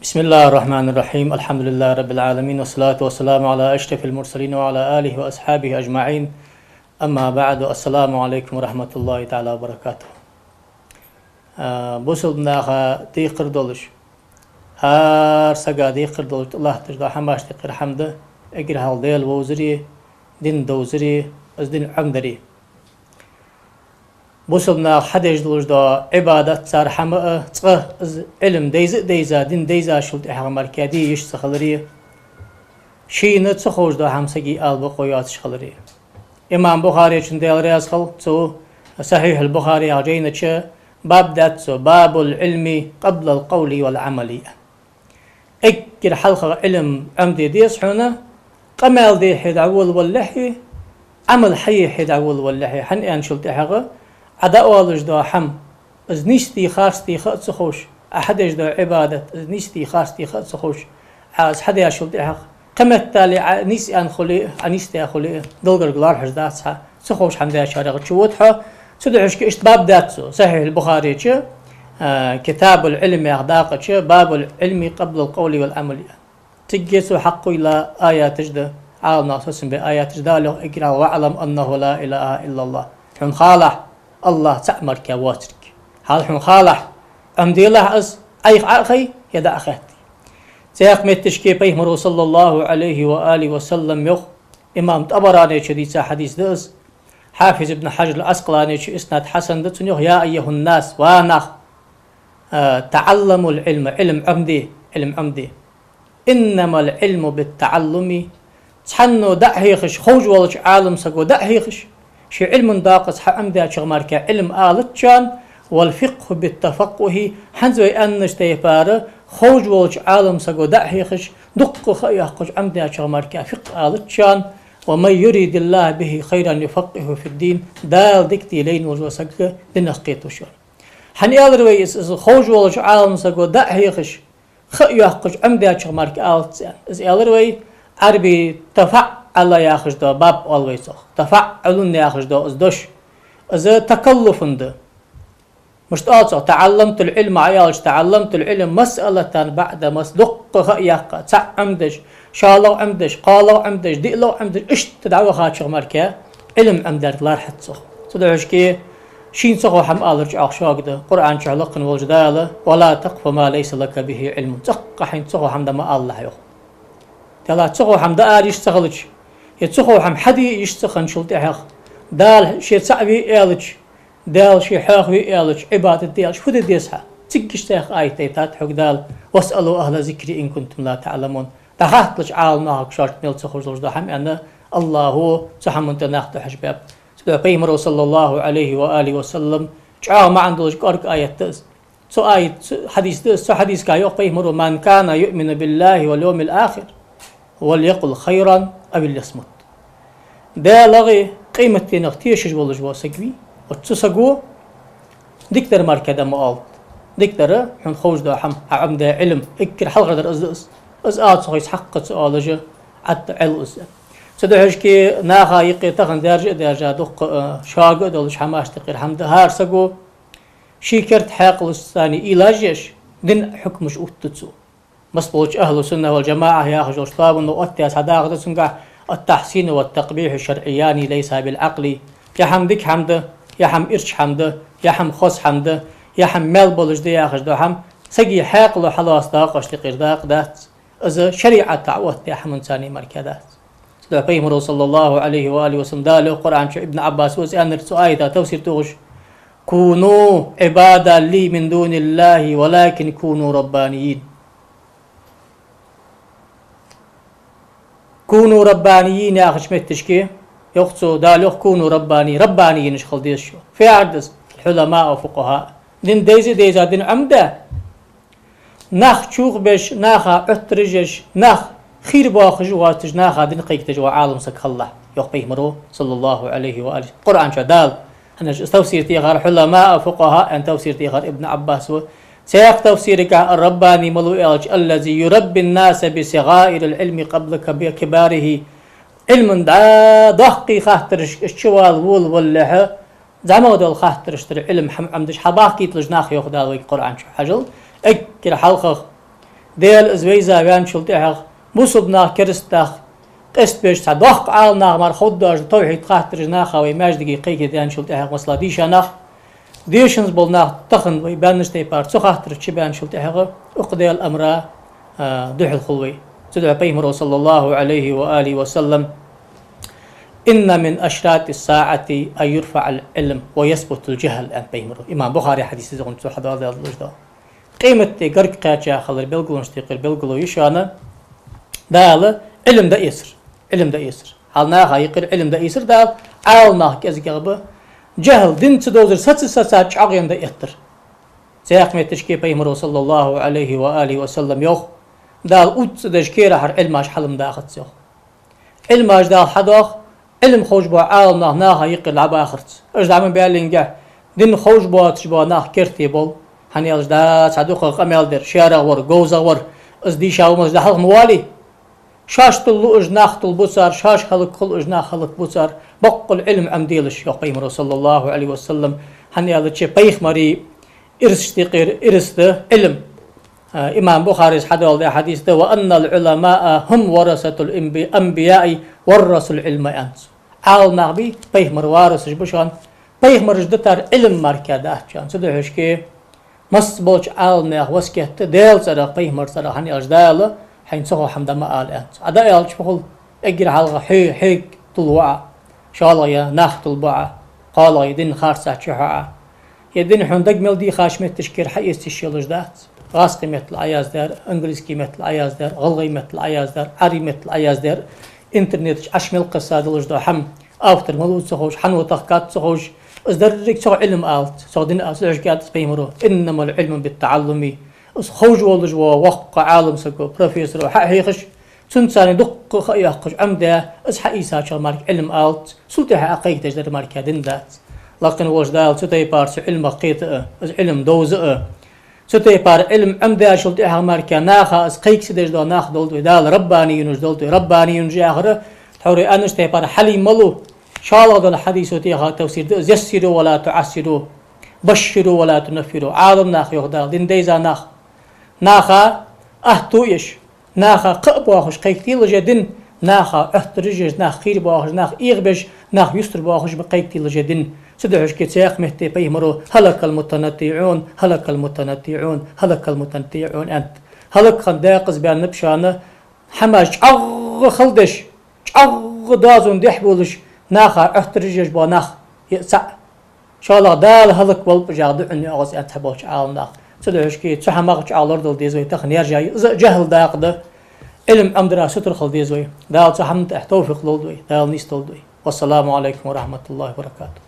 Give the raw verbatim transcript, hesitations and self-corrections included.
بسم الله الرحمن الرحيم. الحمد لله رب العالمين، والصلاة والسلام على أشرف المرسلين وعلى آله وأصحابه أجمعين. أما بعد، السلام عليكم ورحمة الله تعالى وبركاته. А, бусалба наха декхар долаш, хӀара сага декхар долаш, тӀалатташ да хӀамаш тӀехьара хӀама да, эггара хьалха Даьла вовзари, дин довзари, из дин Ӏомадари. Бусалба наха хьадеш долаш да Ӏибадат, цар хӀама а, цкъа из Ӏилма дайза а дайза, дин дайзачул тӀехьагӀа мара де йиш ца хилари, шийна ца ховш да хӀама сага ала бокъо йоацаш хилари. Имам Бухаречун, Даьла раьза хилва цунна, Сахьихьул-Бухари яхача жайна чу баб даьд цо: «باب العلم قبل القول والعمل». Эггара хьалха Ӏилма Ӏомаде деза хьона, къамаьл де хье дӀаволавалалехьа, Ӏамал хьае хье дӀаволавалалехьа, хӀана аьнначул тӀехьагӀа Ӏа дӀаоалаш да хӀама, из нийса дий, харц дий ха а ца ховш, Ӏа хьадеш да Ӏибадат, из нийса дий, харц дий ха а ца ховш, Ӏа из хьадечул тӀехьагӀа, кхыметтел Ӏа нийса аьнна хуле а, Ӏа нийса даь хуле а, Даьла гарга лоархӀаш дац хьо, ца ховш хӀама дечарех чу вода хьо. Цудухьа иштта баб даьд цо Сахьихьул-Бухари чу, а, «كتاب العلم» яхача дакъа чу: «باب العلم قبل القول والعمل». Цигга цо хьакхайола аяташ да, Ӏаламнаха совцабаь аяташ, Дала йоах эггара хьалха: «واعلم أنه لا إله إلا الله». Хьона халахь, АллахӀ цаӀ мара воацилга. Хьал хьона халахь, Ӏомаделахь из, Ӏайха Ӏо а хой, е дӀа а хетте. Цхьаькха метташка Пайхамаро, صلى الله عليه وآله وسلم, йоах, имам ТӀабаране чу дийца хьадис да из, Хьафиз ибн Хьажар ал-Ӏаскъалане чу иснад хьасан да, цунна йоах: «يا أيها الناس», ва нах, а, «تعلموا العلم», Ӏилма Ӏомаде, Ӏилма Ӏомаде. «إنما العلم بالتعلم». Цхьанне дӀа а хьехаш, ховш волча Ӏалам саго дӀа а хьехаш, ший Ӏилман дакъа цхьа Ӏомадечох мара Ӏилма алац шоана, «والفقه بالتفقه», хӀанз вай аьннача тайпара, ховш волча Ӏалам саго дӀа а хьехаш, дуккха ха а йоаккхаш Ӏомадечох мара фикъхӀ алац шоана, «ومن يرد الله به خيرا يفقهه في الدين», Дала дика де лайна волча сага динах кхеташ ва шоана. ХӀана аьлар вай из, из ховш волча Ӏалам саго дӀа а хьехаш, ха а йоаккхаш Ӏомадечох мара алац аьнна? Из аьлар вай, Ӏарбий «تفعل» яхаш да баб оал вай цох. «تفعل» яхаш да из дош. Из такаллуфан да. Мишта оал цох: «تعلمت العلم», Ӏа аьлча, «تعلمت العلم مسألة بعد مسألة», дуккха ха а яьккха, цаӀ Ӏомадеш, шоллагӀа Ӏомадеш, кхоалагӀа Ӏомадеш, диълагӀа Ӏомадеш, иштта дӀавахачох мара Ӏилма Ӏомадаьр лоархӀац цох. Цудухьа шийна ца хов хӀама алар чӀоагӀа шога да. Къуръан чу лакха волча Дала: «ولا تقف ما ليس لك به علم». ЦӀаккха хьайна ца хов хӀама дӀа ма алалахь, йоах. Делахь ца хов хӀама дӀаала йиш ца хилча, е ца хов хӀама хьаде йиш ца хинначул тӀехьагӀа, Дала ше цаӀ ве аьлча, Дала ше хьоаха ве аьлча, Ӏибадат де аьлча, фу де деза хьа? Цигга иштта цхьаькха аят дайтад хьога Дала: «واسألوا أهل الذكر إن كنتم لا تعلمون». ДӀахатталаш Ӏаламнахага, шоашта мел ца ховш долаш да хӀама, аьнна, АллахӀа цу хӀаман тӀа нах дӀахьожабаьб. Цудухьа Пайхамаро, صلى الله عليه وآله وسلم, чӀоагӀа маӀан долаш кӀоарга аят да из. Цу аят, цу хьадис да из, цу хьадисага йоах Пайхамаро: «من كان يؤمن بالله واليوم الآخر فليقل خيرا أو ليصمت». Даьлагеи къематденагеи тешаш волаш вола саг вий, оцу саго дикадар мара дӀа ма алалахь. Дикадар, хьона ховш дола хӀама, хьа Ӏомадаь Ӏилма, эггара хьалхардар из да из. Из ала ца ховш, цхьаккха ца оалаш, Ӏатта Ӏел из. Цудухьа наха юкъе тахан даьржа а даьржа, дуккха, а, шога а долаш хӀамаш тӀехьара хӀама да: хӀара саго ший керда хьаькъалца цхьана уйлаш еш, дина хьукмаш оттаду цо. Масса болча «أهل السنة والجماعة» яхаш йолча тоабано оттаяь цхьа дакъа да цунгахь: «التحسين والتقبيح شرعيان ليس بالعقل». Е хӀама дика хӀама да, е хӀама ирча хӀама да, е хӀама хоза хӀама да, е хӀама маьл болаш да яхаш дола хӀама сага хьаькъало хьалоаца дакъошта юкъера дакъа дац. Из шариӀата Ӏооттаяь хӀаманца мара дац. Цудухьа Пайхамаро, صلى الله عليه وآله وسلم, Дала йоах Къуръан чу, Ибн Ӏаббаса из аьннар цу аята тафсир тохаш: «كونوا عبادا لي من دون الله ولكن كونوا ربانيين». «كونوا ربانيين» яхача метташка, йоах цо, Дала йоах: «كونوا رباني-، ربانيين-аш хила деза шо». Фу яхар да из? Хьуламаъ, фукъахӀаъ. Дин дайза а дайза, дин Ӏомадаь, нах чубоахаш, наха Ӏоттараш еш, нах хийра боахаш воацаш, наха дин кхайкадеш вола Ӏалам саг хилалахь, йоах Пайхамаро, صلى الله عليه وآله. Къуръан чу Дала, хӀанз из тафсир техар, «хьуламаъ», «фукъахӀаъ» аьнна тафсир техар Ибн Ӏаббаса. Цхьаькха тафсирагахь: «الرباني» малув аьлча: «الذي يربي الناس بصغائر العلم قبل كب-، كباره». Ӏилман дӀа доккхий хаттарашка чувала волавалалехьа, зӀамагӀа дола хаттараш тӀара Ӏилма хӀама Ӏомадеш хьабахкийталаш нах, йоах Дала вайга Къуръан чу, хьажал. Эггара хьалхагӀа Даьла из вайза ваьнначул тӀехьагӀа, бусалба нах, кераста нах къестабеш, цхьа доккха Ӏаламнах мара ховргдоацаш, тавхьид хаттараш наха вай маьждиге кхайкадаьнначул тӀехьагӀа, масала, дийша нах, дешанза бола нах тахан вай баьннача тайпара цу хаттара чу баьнначул тӀехьагӀа, укх Даьла амара, а, духьал хул вай. Цудухьа Пайхамаро, صلى الله عليه وآله وسلم: «إن من أشراط الساعة أن يرفع العلم ويثبت الجهل», аьннад Пайхамаро. Имам Бухаре хьадис да из, цо хьадоаладаь долаш да. Къематди гарга кхаьча хилара белгалонех юкъера белгало я шоана Дала Ӏилма дӀаэцар. Ӏилма дӀаэцар. Хьал наха юкъера Ӏилма дӀаэцар Дала, Ӏаламнах кӀезигагӀа ба. ЖахӀл, дин ца довзар, саца-саца чӀоагӀъенна дӀаэттар. Цхьаькха метташка Пайхамаро, صلى الله عليه وآله وسلم, йоах: Дала уц а деш, керахьара Ӏилмаш хьалма дахац, йоах. Ӏилмаш Дала хьадоах, Ӏилма ховш бола Ӏаламнах наха юкъера дӀабахарца. Уж дӀа ма баьллинге, дин ховш боацаш бола нах керте бола. ХӀана аьлча, да, цхьа дукхагӀа къамаьл дер, шаьрагӀа вар, говзагӀа вар, из дийша ва, масала, дӀахьалха ма валий. Шоашта луш нах лургба цар, шоаш хӀалакхулаш нах хӀалакбу цар. Боккъала Ӏилма Ӏомаделаш, йоах Пайхамаро, صلى الله عليه وسلم. ХӀана аьлча, пайхамарий ирсашта юкъера ирс да Ӏилма. А, имам Бухарес хьадоаладаь хьадис да: «وأن العلماء هم ورثة الأنبياء ورثوا العلم», аьннад цо. Ӏаламнах бий, пайхамарий варисаш ба шоана, пайхамараш дитар Ӏилма мара дац шоана. Цудухьа шке масса болча Ӏаламнаьха васкет да Даьла цӀерагӀа, пайхамара цӀерагӀа, хӀана аьлча Дала хьайна ца хов хӀама дӀа ма ала, аьннад цо. Ӏа дӀаалча фу хул, эггара хьалха хьо, хьога тилла ва Ӏа, шоллагӀа наха тилла ба Ӏа, кхоалагӀа дин харцахьа чухьа Ӏа. Е дин хьона дага мел дийхача метташкара хьаэца йиш йолаш дац. ГӀазкхий меттала Ӏояздаьр, английский меттала Ӏояздаьр, гӀалгӀай меттала Ӏояздаьр, Ӏарбий меттала Ӏояздаьр, интернета чу Ӏаш мел кхессадалаш да хӀама, автор малув ца ховш, хьан ва тахкад ца ховш, из деррига цох Ӏилма алац, цох дин алац. Цудухьа аьннад Пайхамаро: «إنما العلم بالتعلم». Из ховш волаш вола воккха Ӏалам саго, профессоро хьа а хьехаш, цунца цхьана дукха ха а йоаккхаш Ӏомадаь, из хьаийцачох мара Ӏилма алац, цул тӀехьа Ӏа кхайкадеш дар мара дин дац. Лакхе волча Дала цу тайпара цу Ӏилмах кхета а, из Ӏилма довза а. Цу тайпара Ӏилма Ӏомадаьчул тӀехьагӀа мара наха из кхайка ца деш дола нах долда вай, Дала раббаниюнаш долда вай. Раббаниюнаш яхар, тхьовра аьннача тайпара, хьалим малув. ШоллагӀа дола хьадисо тӀехьа тафсир да из: «يسروا ولا تعسروا، بشروا ولا تنفروا». Ӏаламнах, йоах Дала, дин дайза нах. Наха атто еш, наха кхаъ боахаш кхайкадалаш я дин, наха Ӏоттараш еш, нах кхера боахаш, нах эгӀабеш, нах юстара боахаш ма кхайкадалаш я дин. Цудухьа шке цхьаькха метте Пайхамаро: «هلك المتنطعون، هلك المتنطعون، هلك المتنطعون», аьннад. ХӀалакхинна дакъаза баьннаб шоана хӀамаш чӀоагӀа хала деш, чӀоагӀа дозон дехьа болаш, наха Ӏоттараш еш бола нах, е цаӀ. ШоллагӀа, Дала хӀалаквалба уж, яха дуӀа йоах аз, аьннад цхьаболча Ӏаламнаха. Цудухьа шке цу хӀамах чӀоагӀа лорадала деза вай тахан яьржа. Из а жахӀл дакъа да. Ӏилма Ӏомадара сутара хила деза вай. Дала цу хӀаман тӀа тавфикъ лолда вай, Дала нийсдолда вай. والسلام عليكم ورحمة الله وبركاته.